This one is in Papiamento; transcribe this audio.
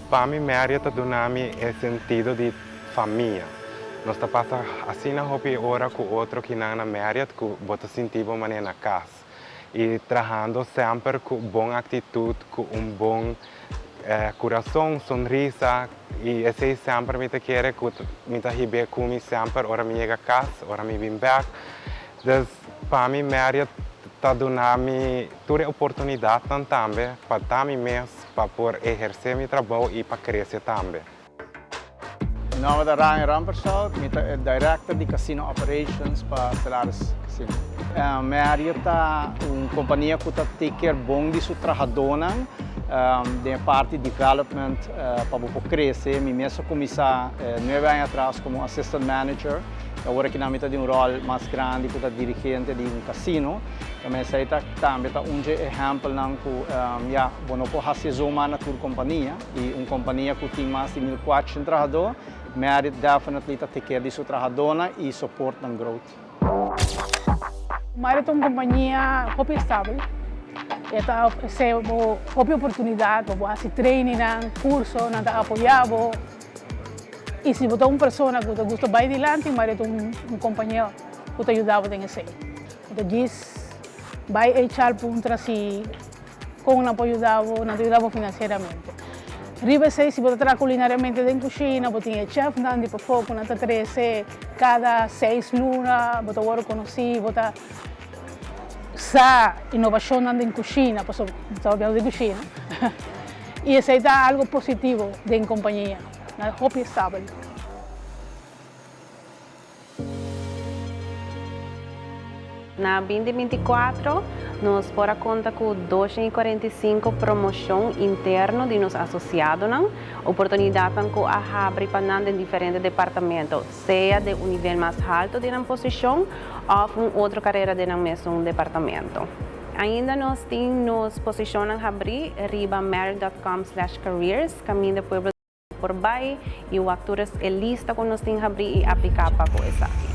Pa mi Marriott ta duna mi e sentido di famia. Nos ta pasa asina hopi ora ku otro kinan na Marriott ku bo ta sinti bo manera na kas. I trahando semper ku bon aktitut, ku un bon kurason, sonrisa i esei semper mi ta kere ku mi ta hib'é ku mi semper ora mi yega kas, ora mi bin bèk. Dus pa mi Marriott ta duna mi tur e oportunidatnan tambe pa ta mi mes, pa por ehersé mi trabou i pa krese tambe. Mi nomber ta Ryan Rampersaud, mi ta e Director di Casino Operations pa Stellaris Casino. Marriott ta un compania cu ta take care bon di su trahadornan den e parti development pa bo por crece. Mi mes a cuminsa nuebe aña atras como Assistant Manager y awor aki nan mi ta den un rol mas grandi cu ta dirigente di un casino. Tambe esey ta tambe ta un dje ehempelnan cu ya bo no por haci zomaar na tur compania. I un kompania ku tin mas di 1400 trahadó, Marriott definitely ta take care di su trahadónan i support nan growth. Marriott ta un kompania hopi estabel. E ta ofresé bo hopi oportunidat pa bo hasi trainingnan, kurso, nan ta apoyá bo. I si bo ta un persona ku ta gusta bai dilanti, Marriott ta un kompania ku ta yuda bo den esei. Bo ta djis bai HR puntra si. Kon nan por yuda bo? Nan ta yuda bo finansieramente. Riba esei, si bo ta traha kulinariamente den kushina, bo tin e chèfnan di pafó ku nan ta trese kada seis luna, bo ta wòrdu konosí, bo ta sa inovashonnan den kushina, pasobra bo ta papiando di kushina. I esei ta algu positivo den kompania, nan hopi estabel. Na 2024 nos por a konta ku 245 promoshon interno di nos asosiadonan, oportunidatnan ku a habri pa nan den diferente departamento, sea den un nivel mas haltu di nan posishon òf un otro karera den nan mesun departamento. Ainda nos tin nos posishonnan habrí riba merit.com/careers kaminda pueblo por bai i wak tur e lista ku nos tin habrí i apliká pa ku esaki.